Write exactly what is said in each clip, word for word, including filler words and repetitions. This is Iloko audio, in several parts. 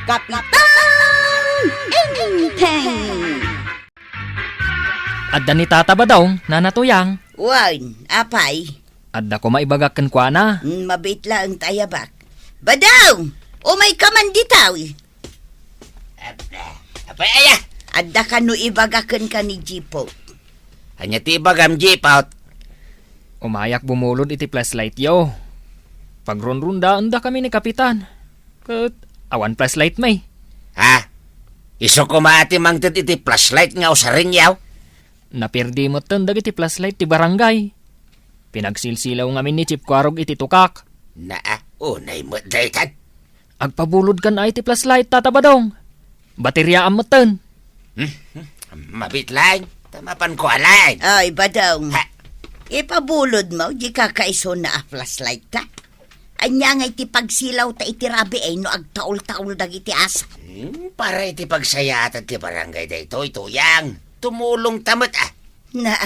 Kapitan Enteng! Adda ni Tata Badong, Nana Tuyang. Wen, apay? Adda koma ibagak kenkuana. Mm, mabiit laeng ta ayabak. Badong! Umayka man dita. Apay, aya? Adda kano ibagak kenka ni Jipot. Ania ti ibagam, Jipot? Umayak bumulod iti flashlightyo. Pagrunrundaendakami ni Kapitan. Ket awan flashlight met. Ha? Isu koma ti mangted iti flashlight nga usaringyo? Naperdi metten dagiti flashlight ti barangay. Pinagsilsilaw ngamin ni Chief Kuarog iti tukak. Naa, unay met daytan. Agpabulodkan iti flashlight, Tata Badong. Bateriaam metten. Hmm, hmm. Mabiit laeng. Ta mapanko a laeng. Ay, Badong. Ha? Ipabulodmo di kakaisuna a flashlight ta. Ania ngay ti pagsilawta iti rabii no agtaul-taul dagiti asam? Hmm, para iti pagsayaat ti barangay daytoy, Tuyang. Tumulongta met, a. Na,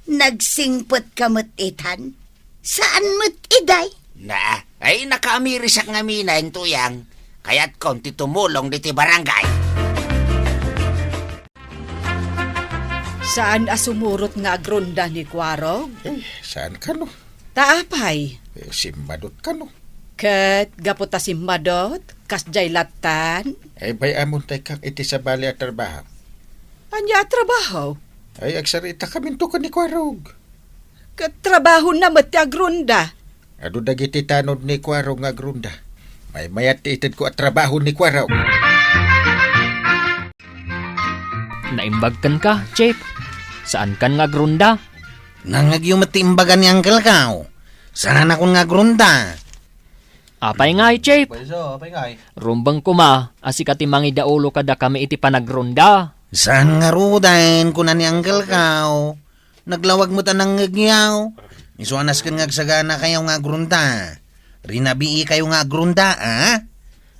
nagsingpetka met itan? Saan met idiay? Na, ay, nakaamirisak ngamin, Tuyang. Kayatkon ti tumulong ditoy barangay. Saan a sumurot nga agrunda ni Kuarog? Eh, saan kano? Ta apay? Eh, simmadot kano? Ket gapu ta simmadot, kasdiay lattan? Eh, bay-amon tay kak iti sabali a trabaho. Ania a trabaho? Ay, agsaritakami ken ni Kuarog. Ket trabahona met ti agrunda. Adu dagiti tanod ni Kuarog nga agrunda. Maymayat ti itedko a trabaho ni Kuarog. Naimbag kenka, Chief. Saankan nga agrunda? Nangngegyo met ti imbaga ni Uncle Kao. Saanakon nga agrunda. Apay ngay, Chief? Paiso, apay ngay? Rumbeng koma, a sika ti mangidaulo kadakami iti panagrunda. Saan ngaruden, kuna ni Uncle Kao. Naglawag met a nangngegyo. Isu a nasken nga agsaganakayo nga agrunda. Rinabiikayo nga agrunda, a?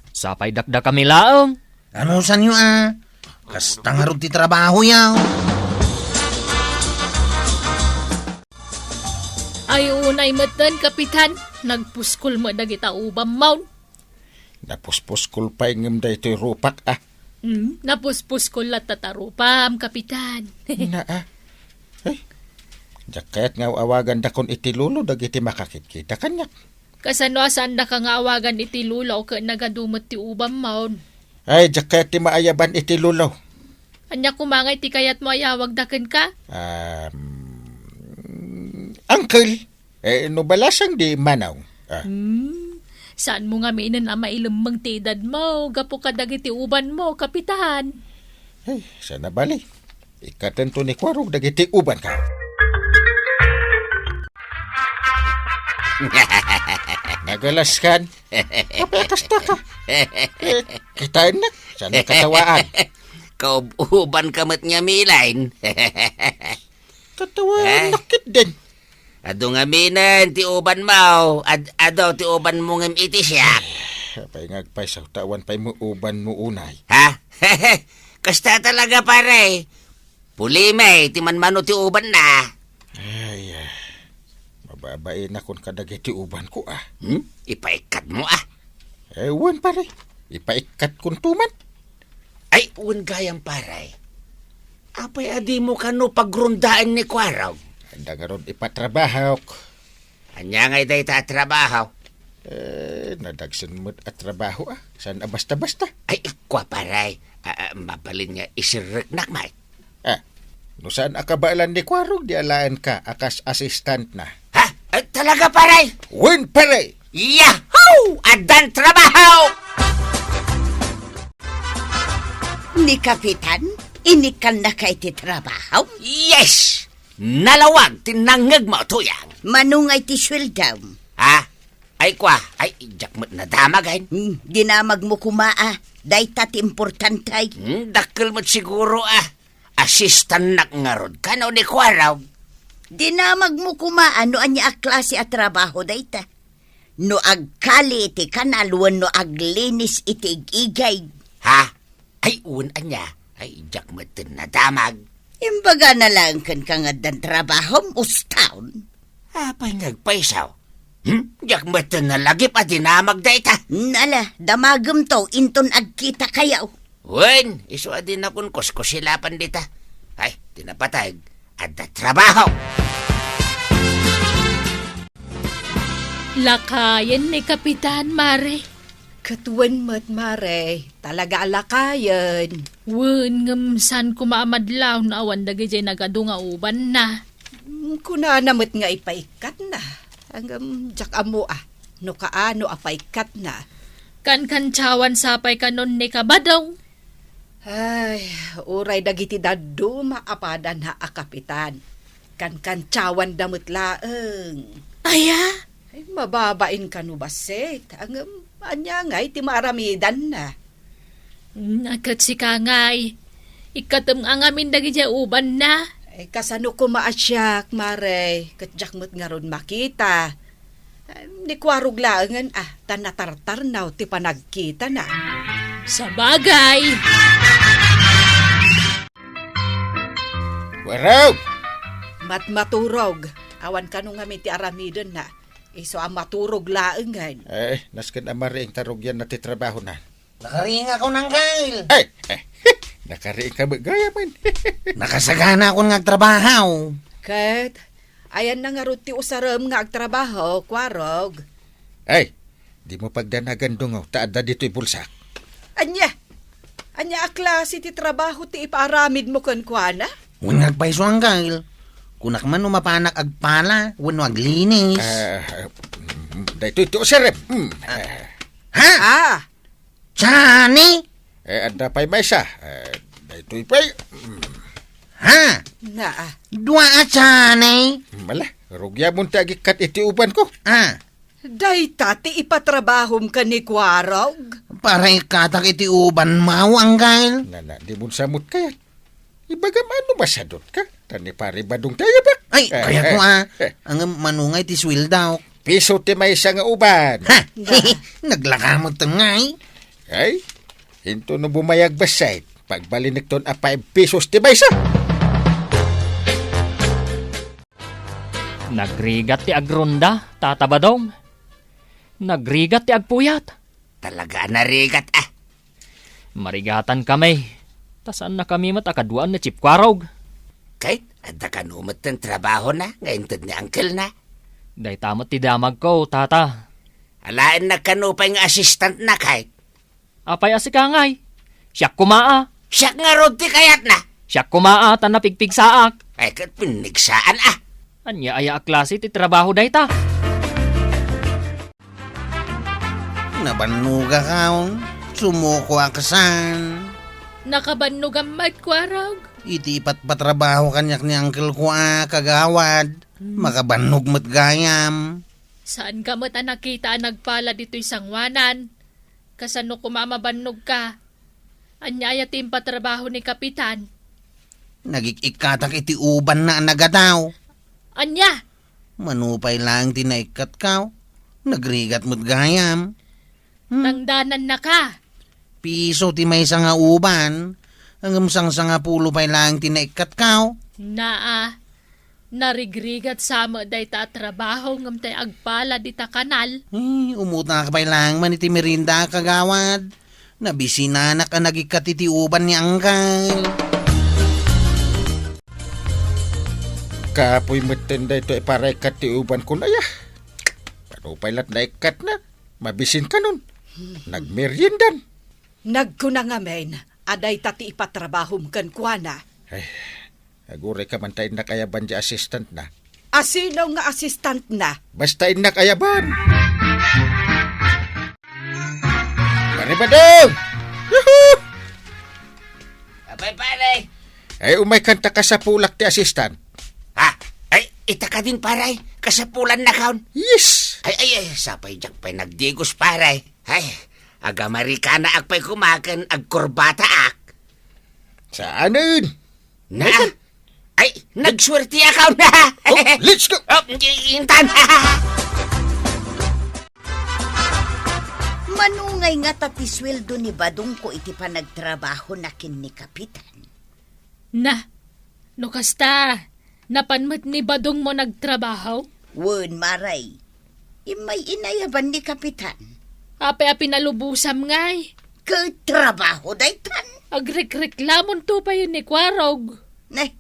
Sapay dakdakami laeng. Anusanyo, a? Kasta ngarud ti trabahoyo. Ay, unay metten, Kapitan. Nagpuskol met dagita ubam mawn. Napuspuskol pay ngem daytoy rupak, a. Hmm, napuspuskol latta ta rupam, Kapitan. Naa. Ay, diak kayat nga aw-awagandakon iti lolo dagiti makakitkita kaniak. Kasano a saandaka nga awagan iti lolo ket nagadu met ti ubam mawn? Ay, diak kayat ti maayaban iti lolo. Ania koma ngay ti kayatmo a yawagda kenka? Um, uncle. Eh, no balasang di manong. A. Hmm, saanmo ngaminen a mailemmeng ti edadmo gapu kadagiti ubanmo, Kapitan? Ay, saan a bali. Ikkatento ni Kuarog dagiti ubanko. Nagalaskan. Apay a kastaka? Eh, kitaennak. Saan a katawaan? Kaub-ubanka met nga milain. Katawaannak ketdin. Adu ngaminen ti ubanmo, ad-, adu ti ubanmo ngem iti siak. Apay nga agpayso, ta awan pay met ubanmo unay. Ha? Kasta talaga, pare. Pulime ti manmano ti ubanna. Ay, ah. Mababainakon kadagiti ubanko, a. Hmm? Ipaikkatmo, a. Eh, wen, pare. Ipaikkatkonto man. Ay, wen gayam, pare. Apay a dimo kano pagrondaen ni Kuarog? Adda ngarud ipatrabahok. Ania ngay dayta a trabaho? Eh, nadagsen met a trabaho, a. Saan a basta-basta? Ay, kua, pare. A, a, mabalin nga isirreknak met. A, no saan a kabaelan ni Kuarog, di alaenka a kas assistantna. Ha? Ay, talaga, pare? Wen, pare! Yahoo! Addan trabaho! Ni Kapitan, inikkannaka iti trabaho? Yes! Nalawag ti nangngegmo, Tuyang. Mano ngay ti sueldom? Ha? Ay, kua, ay, diak met nadamag, ay. Hmm, dinamagmo koma, a. Dayta ti importante. Hmm, dakkel met siguro, a. Assistantnak ngarud kano ni Kuarog? Dinamagmo koma no ania a klase a trabaho dayta. No agkali iti kanal wenno aglinis iti ig-igay. Ha? Ay, wen ania? Ay, diak met nadamag. Imbagana laeng kenka nga addan trabahom, uston. Apay nga agpayso? Hmm? Diak met nalagip a dinamag dayta. Nala, damagem to, inton agkita kayo. Wen, isu a di nakunkuskusilapan dita. Ay, ti napateg, adda trabaho. Lakayen ni Kapitan, Mare. Ket wen met, Mare, talaga a lakayen. Wen, ngem saan koma a madlaw no awan dagidiay nagadu nga ubanna. Mm, kunana met nga ipaikkatna. Ngem diak ammo a no kaano a paikkatna. Kankantiawan sa pay kanon ni Kabadong. Ay, uray dagiti dadduma a padanna a kapitan. Kankantiawanda met laeng. Aya? Ay, mababain kano bassit. Ngem ania ngay ti maaramidanna? Mm, ket sika ngay, ikkatem nga ngamin dagidiay ubanna. Ay, kasano koma a siak, Mare, ket diak met ngarud makita. Em, ni Kuarog laengen a, ta natartarnaw ti panagkitana. Sabagay! Kuarog! Matmaturog. Awan kano ngamin ti aramidenna. Isu a maturog laengen. Eh, nasken a mariing ta rugianna ti trabahona. Nakariingakon, Angkel. Ay, eh, nakariingka met gayamen. Nakasaganaakon nga agtrabaho. Ket, ayanna ngarud ti usarem nga agtrabaho, Kuarog? Ay, dimo pagdanagan dungaw, ta adda ditoy bulsak. Ania? Ania a klase ti trabaho ti ipaaramidmo kenkuana? Wen nga agpayso, Angkel. Kunak man no mapanak agpala, wenno aglinis. Ah, mm, daytoy ti usarem. Mm, ah. Ha? Ah. Tiani? Eh, adda pay maysa. Eh, daytoy pay. Mm. Ha? Naa. Dua a tiani? Mala, rugiamon ti agikkat iti ubanko. Ah. Dayta ti ipatrabahom ken ni Kuarog? Para ikkatak iti ubanmo, Angkel. Nana, di mo samot kayat. Ibagam ano masadot ka? Ta ni Pare Badong ti ayabak. Ay, eh, kayatmo, eh, ah. Eh. Ang manungay ti sweldaok. Piso ti maysa nga uban. Ha? Naglaka met ngay. Ay, into no bumayag bassit, pagbalinekton a five pesos ti maysa. Nagrigat ti agronda, Tata Badong. Nagrigat ti agpuyat. Talaga a narigat, ah. Marigatan kami. Ta saan na kami met a kaduaan ni Chief Kuarog. Kayat, adda kano met ti trabahona nga inted ni uncle na. Dayta met ti damagko, Tata. Alaennak kano pay nga assistant na, kayat. Apay a sika ngay? Siak koma a. Siak ngarud ti kayatna. Siak koma a, ta napigpigsaak. Ay, ket pinnigsaan a. Ania aya a klase ti trabaho dayta? Nabannogak, sumukoak san. Nakabannogam met, Kuarog? Iti ipatpatrabaho kaniak ni Uncle ko a kagawad. Hmm. Makabannog met gayam. Saanka met a nakita a nagpala ditoy sangoanan? Kasano koma a mabannogka? Ania aya ti impatrabaho ni Kapitan? Nagik-ikkatak iti ubanna a nagadaw. Ania? Mano pay laeng ti naikkatka? Nagrigat met gayam. Hmm? Tangdanannaka. Piso ti maysa nga uban, ngem sangsangapulo pay laeng ti naikkatka. Naa. Narigrigat sa met dayta a trabaho ngem tay agpala dita kanal. Eh, umutak pay laeng man iti merienda, kagawad. Nabisinanak a nagikkat iti uban ni Angkal. Kapoy metten daytoy a parikkat ti uban ko, aya. Ano pay lat naikkatna? Mabisin kanon. Nagmeriendan. Nagkuna ngamin a dayta ti ipatrabahom kenkuana. Ay, aguray ka man ta innak ayaban di assistant na. Asino nga assistant na? Basta innak ayaban. Pare Badong! Yuhu! Apay, pare? Ay, umay kanta kasapulak ti assistant. Ha? Ay, ita ka din, pare. Kasapulan na kaon. Yes! Ay, ay, ay, sapay diak pay nagdigos, pare. Ay, agamarikana ak pay kumaken, agkurbata ak. Saanen? Na? Ay, ay, nagsuwerte akaw na. Oh, let's go. Oh, i-, intan. Manungay nga ta ti sueldo ni Badong ko iti panagtrabaho na ken ni Kapitan? Na, no kasta, napan met ni Badong mo nagtrabaho? Wen, maray. Immay inayaban ni Kapitan. Apay a pinalubosam ngay? Ket trabaho daytan. Agrekreklamonto pay ni Kuarog. Ne,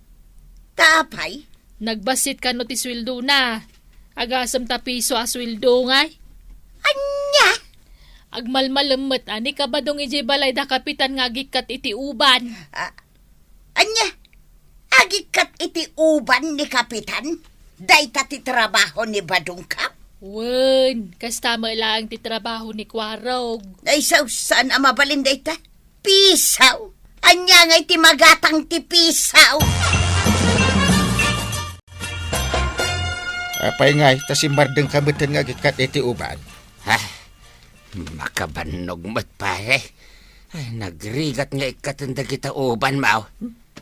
ta apay? Nagbassit kano ti sueldona. Agasem ta piso a sueldo ngay. Ania? Agmalmalem met a ni Kabadong idiay balay da Kapitan nga agikkat iti uban. Ah, ania? Agikkat iti uban ni Kapitan? Dayta ti trabaho ni Badong, Kap? Wen, kasta met laeng ti trabaho ni Kuarog. Ay, sus, saan a mabalin dayta? Pisaw! Ania ngay ti magatang ti pisaw? Apay ngay, ta simmardengka metten nga agikkat iti uban? Ha? Makabannog met, pare. Ay, nagrigat nga ikkaten dagita ubanmo.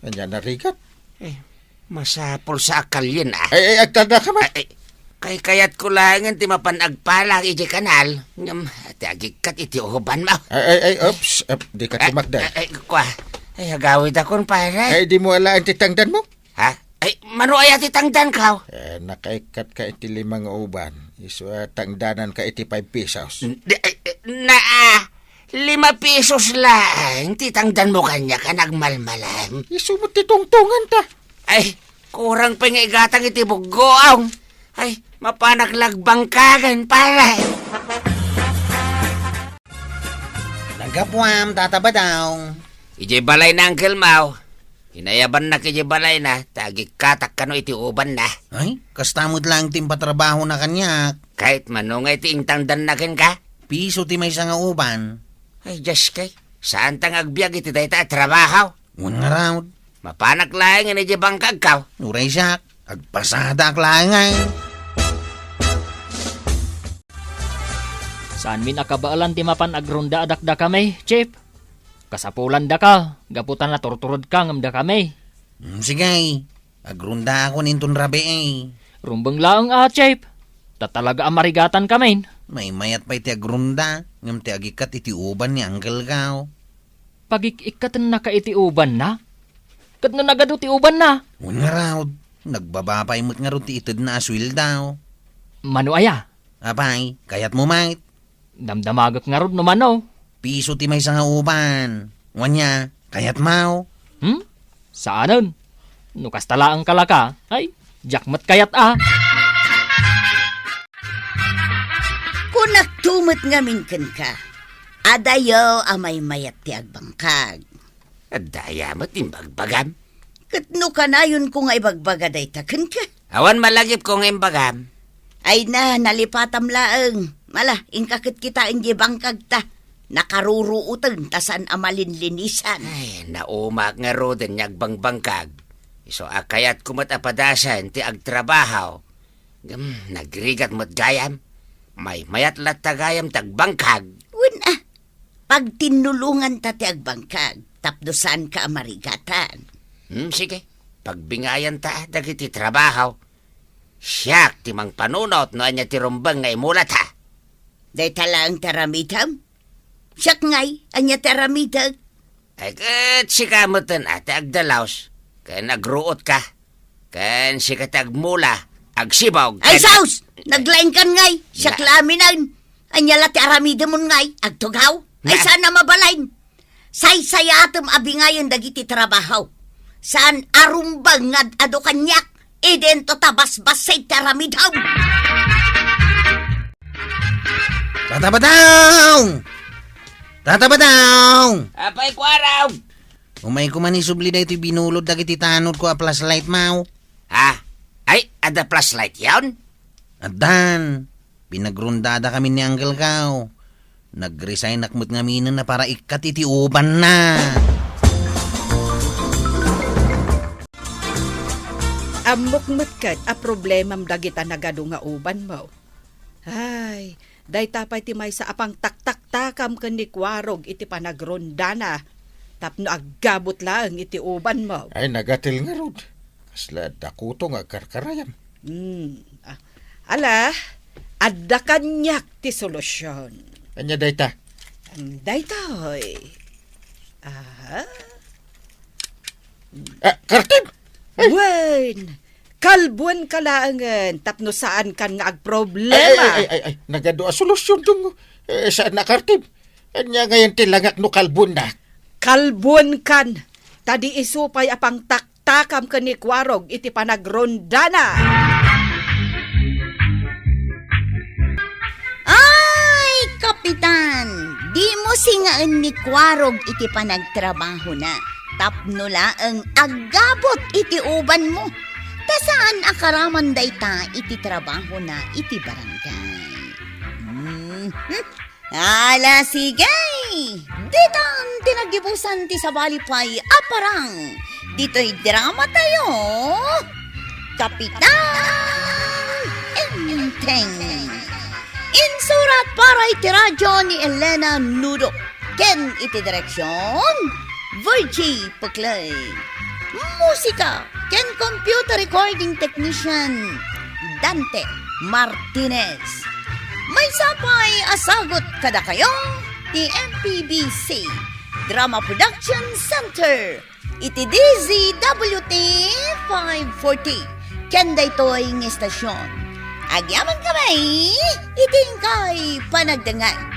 Ania narigat? Eh, masapul sa a kalien, ah. Ay, ay, agtardaka met. Ay, ay, kaykayatko laengen ti mapan agpalang idiay kanal. Ngem, ti agikkat iti ubanmo. Ay, ay, ay, oops, op, dika tumakder. Ay, ay, kua. Ay, agawidakon, pare. Ay, dimo alaen ti tangdanmo? Ha? Ay, mano aya ti tangdanko? Eh, nakaikkatka iti lima nga uban. Isu a tangdananka iti five pesos. N-, di-, ay, eh, naa, lima pesos laeng ti tangdanmo kaniak a nagmalmalem. Isu met ti tungtonganta. Ay, kurang pay nga igatang iti buggoam. Ay, mapanak la agbangkagen, pare. Naggapuam, Tata Badong. Idiay balay ni Uncle Mau. Inayabannak idiay balayna, ta agikkatak kano iti ubanna. Ay, kasta met laeng ti impatrabahona kaniak. Ket mano nga iti intangdanna kenka? Piso ti maysa nga uban. Ay, Diyos kay, saanta nga agbiag iti dayta a trabaho. Wen ngarud. Mapanak laengen idiay bangkagko. Uray siak, agpasadaak laeng ay. Saanmin a kabaelan ti mapan agronda a dakdakami, Chief. Kasapulandaka, gapu ta naturturedka ngem dakami. Mm, sige. Agrondaakon inton rabii. Rumbeng laeng a, Chief. Ta talaga a marigatankamin. Maymayat pay ti agronda, ngem ti agikkat iti uban ni Uncle Gao. Pagik-ikkatennaka iti ubanna? Ket no nagadu ti ubanna? Wen ngarud, nagbaba pay met ngarud ti itedna a sueldo. Mano aya? Apay, kayatmo met? Damdamagek ngarud no mano. Piso ti maysa nga uban. Wen aya, kayatmo? Hmm? Saanen. No kasta laeng kalaka, ay, diak met kayat a. Kunakto met ngamin kenka, adayo a maymayat ti agbangkag. Adda aya met imbagbagam? Ket no kanayonko nga ibagbaga dayta kenka? Awan malagipko nga imbagam. Ay na, nalipatam laeng. Mala, inka ket kitaen diay bangkagta. Nakaruruoten ta saan a malinlinisan. Ay, naumaak ngaruden nga agbangbangkag. Isu a kayatko met a padasen ti agtrabaho. Ngem, nagrigat met gayam. Maymayat latta gayam ti agbangkag. Wen a, pagtinnulonganta ti agbangkag tapno saanka a marigatan. Hmm, sige. Pagbingayanta dagiti trabaho. Siak ti mangpanunot no ania ti rumbeng nga imulata. Dayta laeng ti aramidem? Siak ngay, ania ti aramidek? Ay, ket sika metten a ti agdalaus, ken agruotka, ken sika ti agmula, agsibog, Ay, ken sus! Naglaingkan ngay, siak Na- la aminen. Ania la ti aramidemon ngay, agtugaw? Ay, Na- saan a mabalin? Saysayaatem a bingayen dagiti trabaho. Saan a rumbeng nga ad-adu kaniak, idinto ta basbassit ti aramidem. Tata Badong! Tata Badong! Apay, Kuarog! Umayko man isubli daytoy binulod dagiti tanodko a flashlight, maw. Ha? Ay, adda flashlight yon? Addan. Pinagrondadakami ni Uncle Kao. Nagresignak met ngaminen a para ikkat iti ubanna. Ammok met ket a problemam dagita nagadu nga ubanmo. Ay, dayta pay ti maysa a pangtaktaktakam ken ni Kuarog iti panagrondana tapno aggabut laeng iti ubanmo. Ay, nagatel ngarud. Kasla dakuto nga agkarkarayam. Hmm. Ah, ala, adda kaniak ti solusyon. Ania dayta? Hmm, daytoy. Aha. Ah, kartib! Ay! Wen, Kalbuenka laengen tapno saankan nga agproblema. Ay, ay, ay, ay, ay, nagadu a solusyon, Dong. Eh, saan na kartib? Ania ngayen ti langak no kalbuennak? Kalbuenkan, ta di isu pay a pangtaktakam ken ni Kuarog iti panagrondana. Ay, Kapitan, dimo singaen ni Kuarog iti panagtrabahona tapno laeng aggabut iti ubanmo. Ta saan a karaman dayta iti trabahona iti barangay. Mhm. Ala, sige! Ditan ti naggibusan ti sabali pay a parang ditoy drama tayo, Kapitan Enteng. Insurat para iti radyo ni Elena Nudo ken iti direksyon, Virgie Puclay. Musika ken computer recording technician, Dante Martinez. Maysa pay a sagut kadakayo ti M P B C Drama Production Center iti D Z W T five forty ken daytoy nga istasyon. Agyamankami iti inkay panagdengngeg.